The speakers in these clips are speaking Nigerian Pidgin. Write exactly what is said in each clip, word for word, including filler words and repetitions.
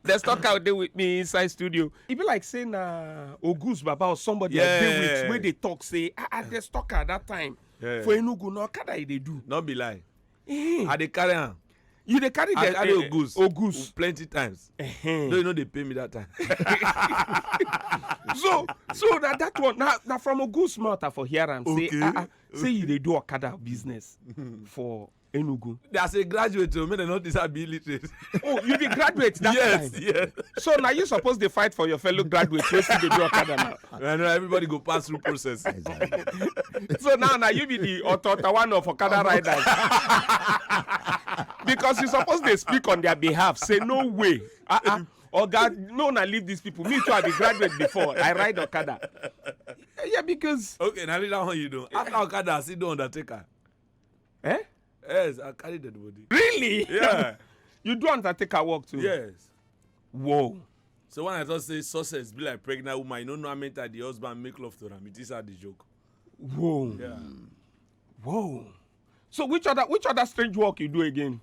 The stalker dey with me inside studio. E be like say na Ogus Baba or somebody I dey with, wey dey talk say, ah, ah, the stalker that time for Enugu, na okada e dey do. No be lie. Eh. I dey carry am. You dey carry I the carry eh, Ogus. Ogus. Plenty times. Though you no dey pay me that time. So, so na that one, na, na from Ogus mouth I for hear am say, okay, ah, ah, say you dey do okada business for Enugu. As a graduate o, make dem no think say I be illiterate. Oh, you be graduate that time? Yes, yes. So now you suppose dey fight for your fellow graduates wey still dey do okada now. I know everybody go pass through process. So now, now you be the Otota one of okada riders. Because you suppose dey speak on their behalf. Say, "No way. Uh-uh. Oga, no, na leave these people. Me too, I be graduate before. I ride okada." Yeah, because okay, now leave that one you do. After okada, I still do undertaker. Eh? Yes, I carry dead body. Really? Yeah. You do undertaker work too? Yes. Whoa. So when I talk say success be like pregnant woman, you no know how many times the husband make love to am. It is how the joke. Whoa. Yeah. Whoa. So which other, which other strange work you do again?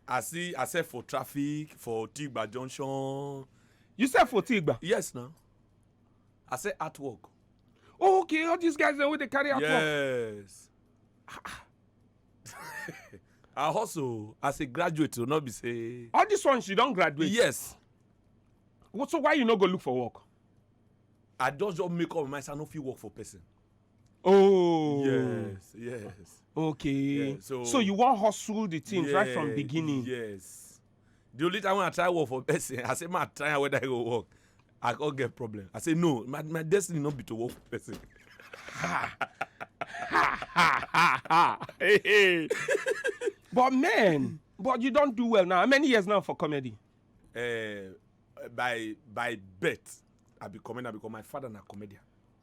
I see, I sell for traffic, for Tigba Junction. You sell for Tigba? Yes, now. I sell artwork. Oh, okay. All these guys, they, they carry artwork. Yes. I also, as a graduate, will not be say. All these ones, you don't graduate? Yes. What, so why you no go look for work? I just, just make up my mind say I no fit work for person. Oh. Yes, yes. Okay. Yeah, so so you wan hustle the things right from, yeah, beginning. Yes. The only time when I try work for person, I say, "Man, try am whether I go work." I can't get problem. I say, "No, my, my destiny not be to work for person." Hey, hey. But man, but you don't do well now. How many years now for comedy? Uh, by, by birth, I be comedian because my father na comedian.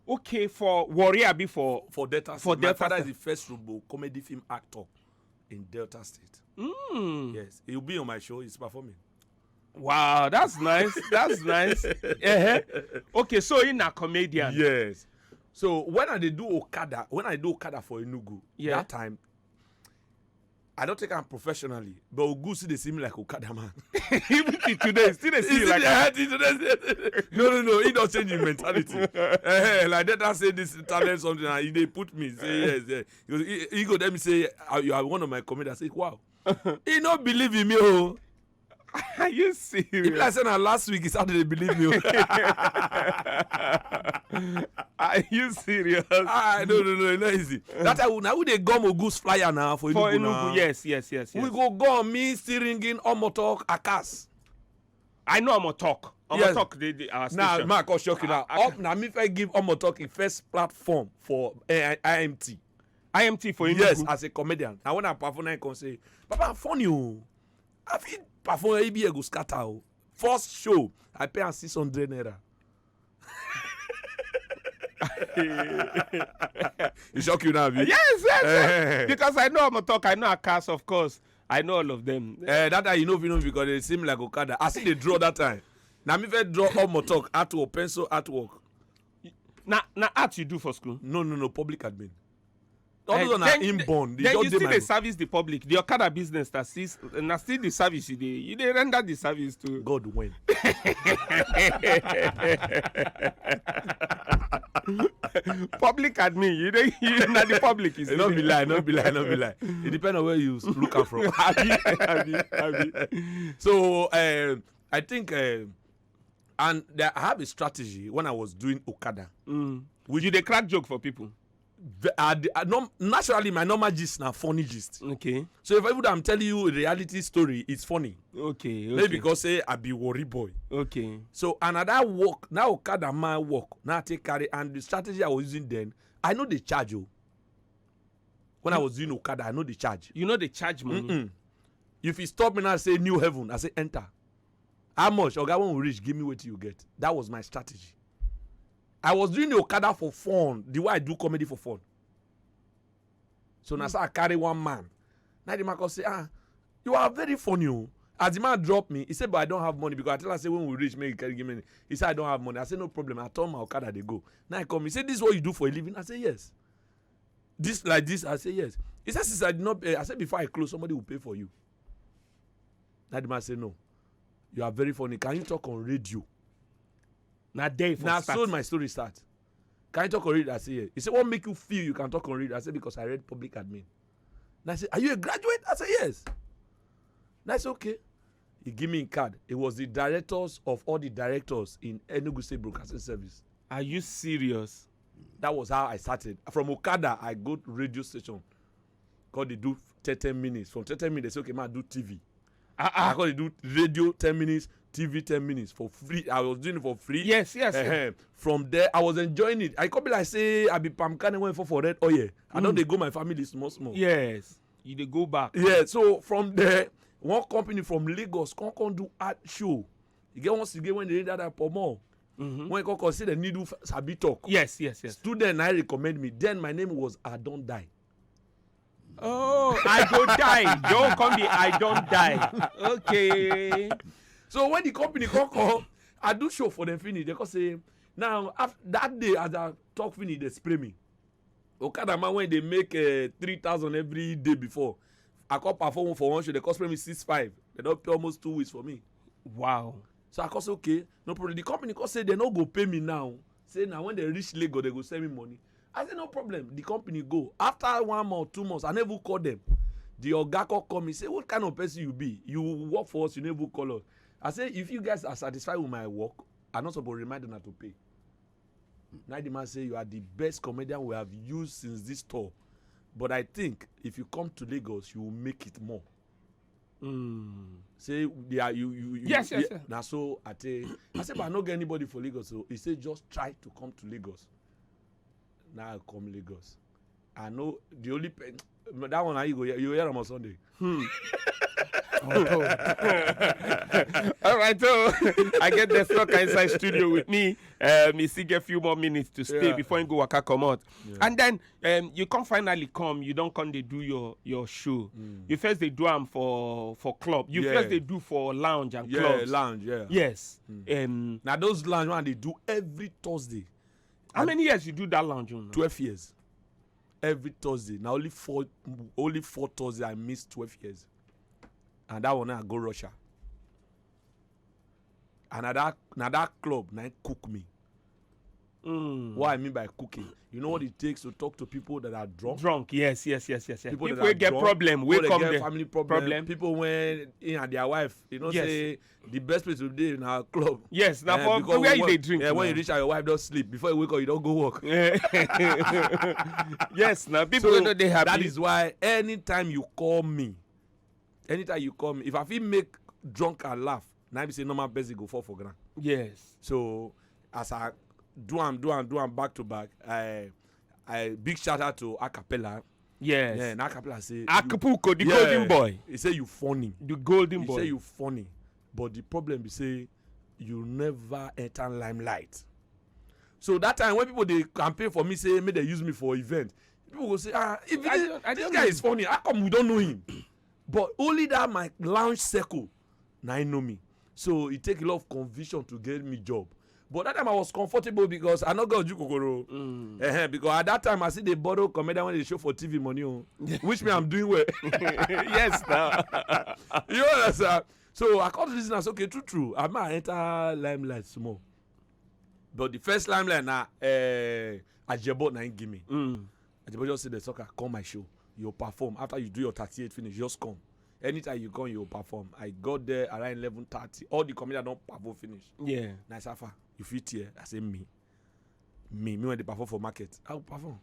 Okay, for Warri, I be for, for Delta State. For my Delta father is State. The first Robo comedy film actor in Delta State. Mm. Yes, he'll be on my show. He's performing. Wow, that's nice. That's nice. Uh-huh. Okay, so in a comedian. Yes. So when I dey do Okada, when I do Okada for Enugu, yeah, that time, I don't take am professionally, but Ogu still dey see me like Okada man. Even till today, still dey see you like that. Till today, no, no, no, he don't change his mentality. Eh, like that, I say this talent something, and he dey put me. Say, "Yes, yes." He go, he, he go tell me say, "Ah, you are one of my comedians." I say, "Wow." He no believe in me, oh. Are you serious? If I say na last week, he started to believe me. Are you serious? Ah, no, no, no, it's not easy. That time, now we dey gum Ogu's flyer now for Enugu now. Yes, yes, yes, yes. We go gum, me still ringing Omotok Akas. I know Omotok. Yes. Omotok, the, the, our station. Now, Mark, I'll shock you now. Ah, up now, me if I give Omotok a first platform for, eh, I M T. I M T for Enugu? Yes, as a comedian. And when I perform, I can say, "Papa, funny, oh." I fit perform, A B A go scatter, oh. First show, I pay am six hundred naira. It shock you now, abi? Yes, yes, yes. Eh. Because I know Omotok, I know Akas, of course. I know all of them. Eh, that time you know, you know, because they seem like Okada. I see they draw that time. Now me first draw Omotok artwork, pencil artwork. Na, na art you do for school? No, no, no, public admin. All those are inborn. They just dey my. Then you still dey service the public. The Okada business, that is, na still the service you dey, you dey render the service to. God when. Public admin, you dey, you na the public is. No be lie, no be lie, no be lie. It depends on where you look am from. Abi, abi, abi. So, um, I think, um, and there, I have a strategy when I was doing Okada. Mm. Which you dey crack joke for people? The, uh, the, uh, norm-, naturally, my normal gist na funny gist. Okay. So if even I'm telling you a reality story, it's funny. Okay, okay. Maybe because say I be worry boy. Okay. So another work, now Okada my work, now I take carry, and the strategy I was using then, I know they charge you. When I was doing Okada, I know they charge. You know they charge money? Mm-mm. If you stop me now, say New Heaven, I say enter. How much? Oga, when we reach, give me what you get. That was my strategy. I was doing the Okada for fun, the way I do comedy for fun. So now, so I carry one man. Now the man come say, "Ah, you are very funny, oh." As the man drop me, he said, "But I don't have money," because I tell her, say, "When we reach, make you carry give me." He said, "I don't have money." I said, "No problem. I turn my Okada, they go." Now he come, he said, "This is what you do for a living?" I said, "Yes." "This like this?" I said, "Yes." He said, "Since I did not pay," I said, "Before I close, somebody will pay for you." That the man said, "No." You are very funny. Can you talk on radio? Na there for Na start. So my story start. Can you talk on radio? I say yes. He said, "What make you feel you can talk on radio?" I said, "Because I read public admin." And I said, "Are you a graduate?" I said, "Yes." And I said, "Okay." He give me a card. It was the directors of all the directors in Enugu State Broadcasting Service. Are you serious? That was how I started. From Okada, I go to radio station. Cause they do ten, ten minutes. From ten, ten minutes, they say, "Okay, man, do T V." Ah, I ah. call they do radio ten minutes, T V ten minutes for free. I was doing it for free. Yes, yes. Ehem. From there, I was enjoying it. I could be like say I be Pam Kane when for for red. Oh yeah, I don't Mm. They go my family small small. Yes. You dey go back. Yeah. So from there, one company from Lagos come come do art show. You get once again when they did that at Pomo. Mhm. When come come see the needle f- sabi talk. Yes, yes, yes. Student I recommend me. Then my name was I don't die. Oh, I go die. Don't come be I don't die. Okay. So when the company come come, I do show for them finish. They come say now after that day as I talk finish, they spray me. Okada man when they make uh, three thousand every day before, I come perform for one show. They come spray me six five. They don't pay almost two weeks for me. Wow. So I come say okay, no problem. The company come say they no go pay me now. Say now when they reach Lagos, they go send me money. I say no problem. The company go. After one month, two months, I never call them. The oga come call me say, "What kind of person you be? You work for us, you never call us." I say if you guys are satisfied with my work, I not supposed to remind them to pay. Now the man say you are the best comedian we have used since this tour. But I think if you come to Lagos, you will make it more. Mm. Say they are you you, you Yes, yes, yeah, yes. Now so I tell I say but I no get anybody for Lagos, so he say just try to come to Lagos. Now I come Lagos. I know the only pe- that one now you go hear- you hear am on Sunday. Hmm. All right, so I get the soccer inside studio with me. Um, you still get few more minutes to stay Yeah. Before you go waka comot. Yeah. And then um, you come finally come. You don't come. They do your your show. Mm. You first they do am for for club. You Yeah. First they do for lounge and Yeah, clubs. Lounge, yeah. Yes. Um, Now those lounge one they do every Thursday. how many years you do that lounge? Una? Twelve years. Every Thursday. Now only four only four Thursday I miss twelve years. And that one I go Russia. And na that na that club na im cook me. Mm. What I mean by cooking, you know what it takes to talk to people that are drunk. Drunk, yes, yes, yes, yes, yes. People People that wey are get drunk, problem, wey people that come get there. Family problem. Problem. People when in and their wife, you know, Yes. Say the best place to be in our club. Yes, now Eh, for because where you when- dey drink. Yeah, when Now. You reach out, your wife don't sleep. Before you wake up, you don't go work. Eh. Yes, now people So, wey no dey happy. That is why anytime you call me, anytime you call me, if I feel make drunk and laugh, now be say normal person go fall for ground. Yes. So as I do am, do am, do am back to back, I I big shout out to Acapella. Yes. Yeah, and Acapella say you- Acapulco, the Yeah. Golden Boy. He say you funny. The Golden He Boy. Say you funny, but the problem be say you never enter limelight. So that time when people they campaign for me, say make they use me for event, people go say, "Ah, if I this, don't- I this don't guy know. Is funny, how come we don't know him?" But only that my lounge circle, now I know me. So it take a lot of conviction to get me job. But that time I was comfortable because I not got you kokoro. Mm. Eh, because at that time I see they borrow comedian when they show for T V money, oh, which me I'm doing well. Yes, now. You understand? So I come to this and I say, okay, true, true. I might enter limelight small. But the first limelight now, uh, Ajebo na him give me. Mm. Ajebo just say the soccer, come my show. You perform. After you do your thirty-eight finish, just come. Anytime you come, you perform. I got there around eleven thirty. All the comedians don't perform finish. Yeah. Nice Alpha, you fit here. I say me. Me, me when they perform for market. I will perform.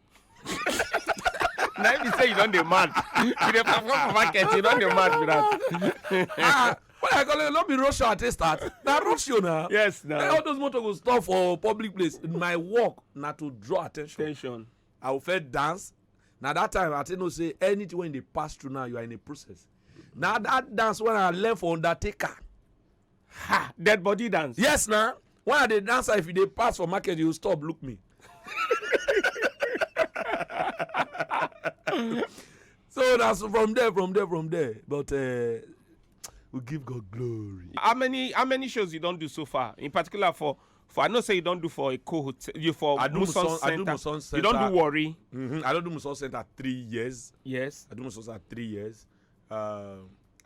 Now if you say you don't demand, you dey perform for market, you don't demand with that. Ah, what I call it, not be road show at start. Now road show now. Yes, Now now. All those motor go stop for public place. My work now to draw attention. Attention. I will first dance. Now that time I tell you say anything when they pass through now, you are in a process. Now that dance when I learn for Undertaker. Ha! Dead body dance. Yes, now. When I dey dance, if you dey pass for market, you stop, look me. So that's from there, from there, from there. But uh, we give God glory. How many how many shows you don't do so far? In particular for for I know say you don't do for a co hotel. You for I do Muson Muson- I do Center. Muson You don't Center. Do Worry. Mm-hmm. I don't do Muson Center three years. Yes. I do Muson Center three years. Uh,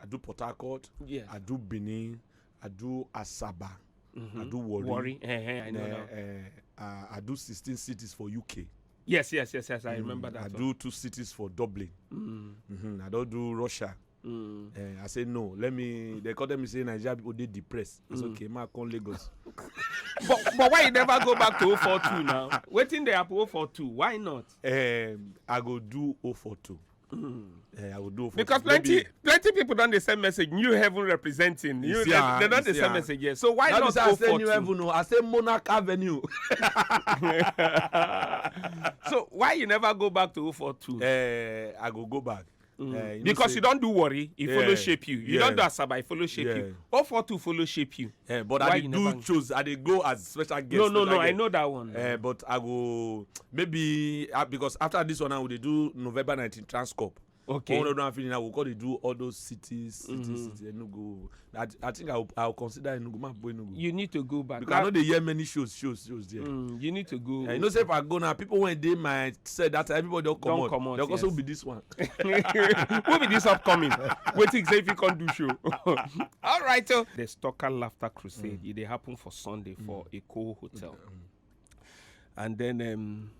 I do Port Harcourt. Yes. I do Benin. I do Asaba, I do Worry. Worry. Eh, eh, I know uh, that. Uh, uh, I do sixteen cities for U K. Yes, yes, yes, yes. I remember that. I one. Do two cities for Dublin. Mm. Hmm I don't do Russia. Mm. Uh, I say no. Let me. They call them say Nigeria people dey depressed. It's okay. Ma come Lagos. But, but why you never go back to oh four two now? Waiting there for oh four two. Why not? Um, I go do oh four two. Uh, I go do oh four two. Because plenty Maybe- plenty people don dey send message. New Heaven representing. You, It's they, here, they don it's dey send here. message here. So why That not is how I say New oh four two? Heaven. Oh, I say Monarch Avenue. So why you never go back to oh four two? Uh, I go go back. Uh, you know Because say- you don't do Worry, it Yeah. follow shape you. You don't do Yeah. Asaba, it follow shape Yeah. you. Oh four two follow shape you. Eh, but Why I you dey do never- shows. I dey go as special guest. No, no, special no. I guest. Know that one. Eh, but I go maybe uh, because after this one I will dey do November nineteen Transcorp. Okay. One of them finish, I will go dey do all those cities, cities, cities. Enugu. I, I think I will, I will consider Enugu. Ma boy Enugu. You need to go back. Because I Now- know they hear many shows, shows, shows there. Mm, you need to go. Eh, you know, say if I go now, people when they my said that everybody don't come Don't out. Come out, They also yes. Be this one. Who be this upcoming? Waiting say if you can do show. All right, so the Stalker Laughter Crusade. It dey happen for Sunday for Eko Hotel, and then um,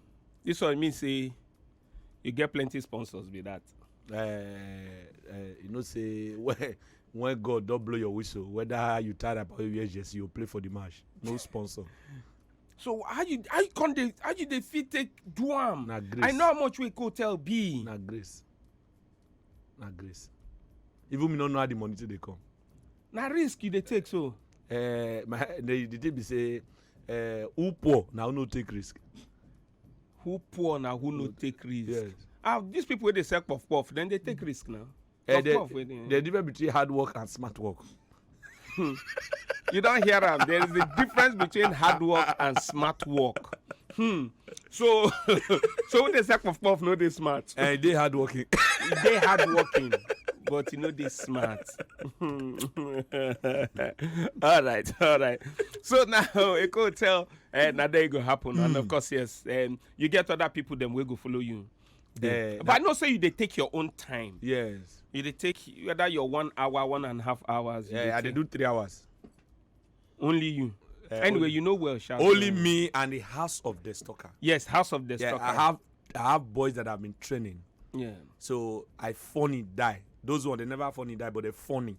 this one means say you get plenty sponsors be that. Uh, uh, you know, say when, when God don't blow your whistle, whether you tired about your jersey, you play for the match. No sponsor. So how you how you come dey how you dey fit take do am? Na grace. I know how much we go tell be. Na grace. Na grace. Even me no know how the money take dey come. Na risk you dey take so. Uh, my the, the thing be say, uh, who poor now no take risk. Who poor na who no take risk. Yes. Ah, these people wey dey sell puff puff, then they take risk now. Eh, Puff the, puff wey dey. The difference between hard work and smart work. You don't hear am. There is a difference between hard work and smart work. Hmm. So, so when they sell puff puff, no, they smart. And they hard working. They hard working, but you know they smart. All right, all right. So now it go tell. Eh, now there you go happen, and of course, yes, um, you get other people them will go follow you. Eh, But I know say you they take your own time. Yes. You they take whether your one hour, one and a half hours. you Yeah, I dey dey do three hours. Only you. Eh, Anyway, only- you know well, Sha. Only me and the house of the stalker. Yes, house of the Yeah, stalker. I have I have boys that have been training. Yeah. So I funny die. Those one they never funny die, but they funny.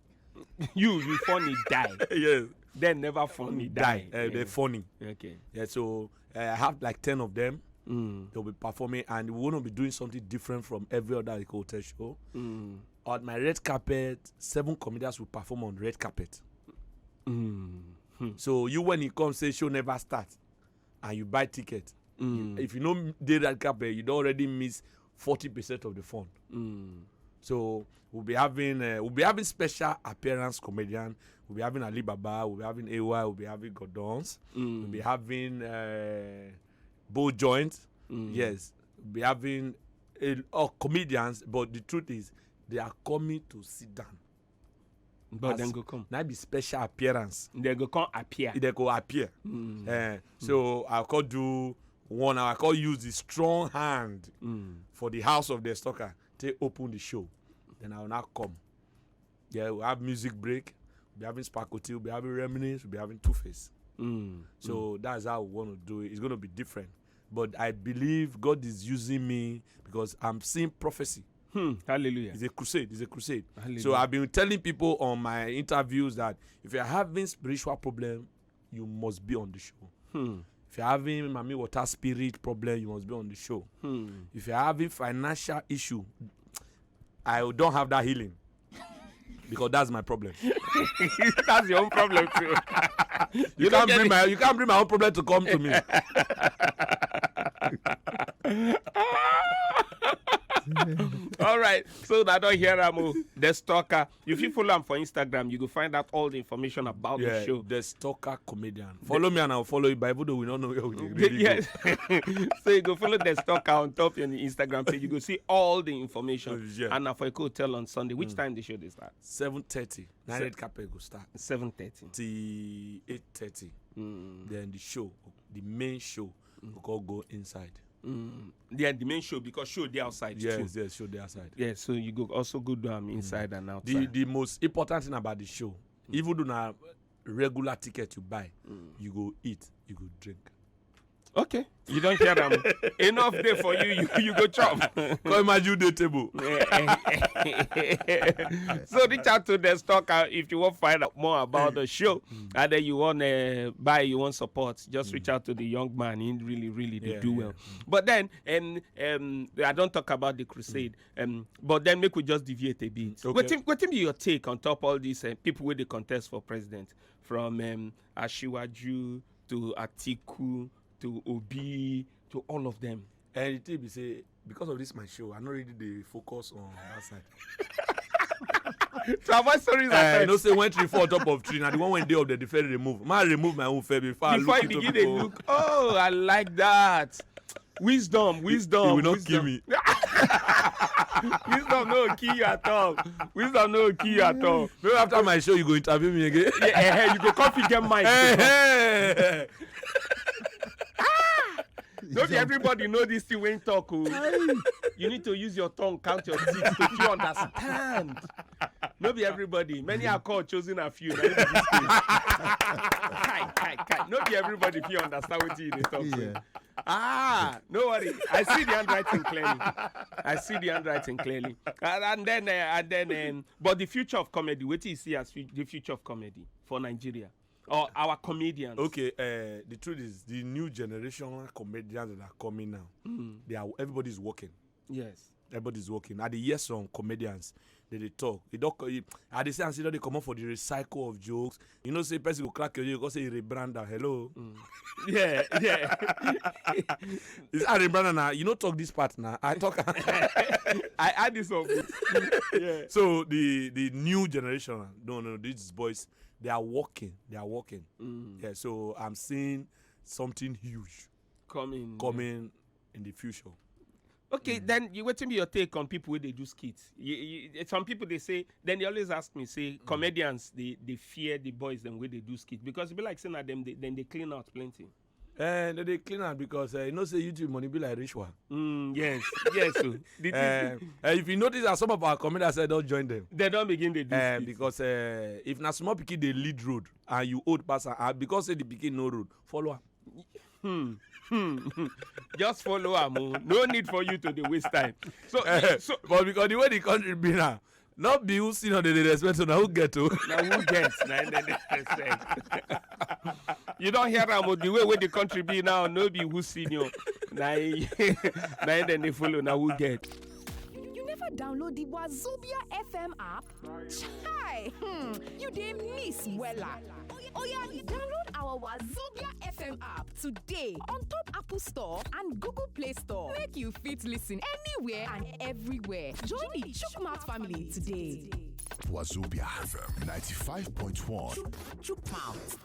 You, you funny die. Yes. Then never funny die. Die. Uh, They're funny. Okay. Yeah. So uh, I have like ten of them. Mm. They'll be performing, and we want to be doing something different from every other hotel show. Mm. On my red carpet, seven comedians will perform on red carpet. Mm. Hmm. So you when you come say show never start, and you buy ticket, Mm. if you know the red carpet, you don't already miss forty percent of the fun. Mm. So we'll be having uh, we'll be having special appearance comedian. We'll be having Alibaba. We'll be having A Y. We'll be having Godons. We'll Mm. be having uh, Bo Joint. Mm. Yes, we'll be having a, all comedians. But the truth is, they are coming to sit down. But As- then go come. Now be special appearance. They go come appear. They go appear. Mm. Eh, so I could do one. I could use the strong hand Mm. for the house of the stalker to open the show. Then I will now come. Yeah, we'll have music break. We'll be having Sparkle T, we'll be having Reminisce, we'll be having Two Face. Mm. So that's how we want to do it. It's going to be different. But I believe God is using me because I'm seeing prophecy. Hmm. Hallelujah. It's a crusade. It's a crusade. Hallelujah. So I've been telling people on my interviews that if you're having spiritual problem, you must be on the show. Hmm. If you're having Mami Water spirit problem, you must be on the show. Hmm. If you're having financial issue, I don't have that healing because that's my problem. That's your own problem too. You, don't can't get bring it. my you can't bring my own problem to come to me. All right. So that don't hear am. Oh. The stalker. If you follow am for Instagram, you go find out all the information about the show. The stalker comedian. Follow me and I'll follow you. But even though we don't know where we The- really yes. So you go follow the stalker on top of the Instagram page. You go see all the information. Oh, yeah. And now for a hotel on Sunday. Which time the show dey start? Seven thirty. Nine Se- red carpet go start Seven thirty. till eight thirty. Mm. Then the show, the main show, we call go inside. Mm. Yeah, the main show because show dey outside too. Yes, yes, show the outside. Yes, so you go also go do am inside and The outside. the most important thing about the show, even though na regular ticket you buy, you go eat, you go drink. Okay, you don hear am. Enough dey for you, you, you go chop. Come imagine the table. So reach out to the stocker if you wan find out more about the show, and then you wan uh, buy, you wan support. Just reach out to the young man. He really, really dey Yeah, do yeah. Well. But then, um, um, I don talk about the crusade. Um, but then make we just deviate a bit. Okay. Wetin, wetin be your take on top all these uh, people wey dey contest for president, from um, Asiwaju to Atiku to Obi to all of them? And the thing be say, because of this my show, I no really dey focus on that side. To avoid stories I like know say when tree fall on top of tree, na the one wey dey up there, the fairy remove. Man, remove my own fair before I Before look you into begin dey people. Look, oh, I like that. Wisdom, wisdom. He will not wisdom. Kill me. Wisdom no kill you at all. Wisdom no kill you at all. Maybe after my show, you go interview me again. Yeah, eh, eh, you go come fit get mind. Eh, eh. No be everybody know this thing when talk. Oh. You need to use your tongue, count your teeth to fit understand. No be everybody. Many are called, chosen a few. Na you be this thing. Kai, kai, kai. No be everybody fit understand wetin you dey talk. So. Yeah. Ah, no worry. I see the handwriting clearly. I see the handwriting clearly. And, and then, uh, and then, um, but the future of comedy. Wetin you see as fu- the future of comedy for Nigeria or our comedians? Okay, uh, the truth is, the new generation comedians that are coming now, they are, everybody's working. Yes. Everybody's working. I dey hear some comedians, they dey talk. They don't. I dey say, and see, they come up for the recycle of jokes. You know, say person go crack your joke, go say rebrand am. Hello. Yeah, yeah. Is I rebrand now? You know, talk this part now. I talk. I add this up. Yeah. So the the new generation, no, no, these boys, they are working. They are working. Yeah. So I'm seeing something huge Coming. Coming in the future. Okay, then you wetin be your take on people wey dey do skits? You, you, some people dey say, then they always ask me, say comedians dey dey fear the boys dem wey dey do skits because e be like say na dem dey dem dey clean out plenty. And they clean am because uh, you know say YouTube money be like rich one. Mm, yes, yes. So the Uh, thing uh, if you notice that some of our comedians say don't join them. They don begin dey do Uh, skits. Because uh, if na small pikin dey lead road and you old pass am, uh, because say the pikin no road, follow am. Hmm. Hmm. Just follow am o. No need for you to dey waste time. So, so But because the way the country be now, not be who senior they dey respect, so na who get to. Na who get? Na im dem dey respect. You don hear am o, the way wey the country be now, no be who senior. Na im- na im dem dey follow, na who get. You never download the Wazobia F M app? Chai! Hmm, you dey miss wella. Oya, download our Wazobia F M app today on top Apple Store and Google Play Store. Make you fit listen anywhere and everywhere. Join the Chukmat family today. Wazobia F M ninety-five point one. Chukmat.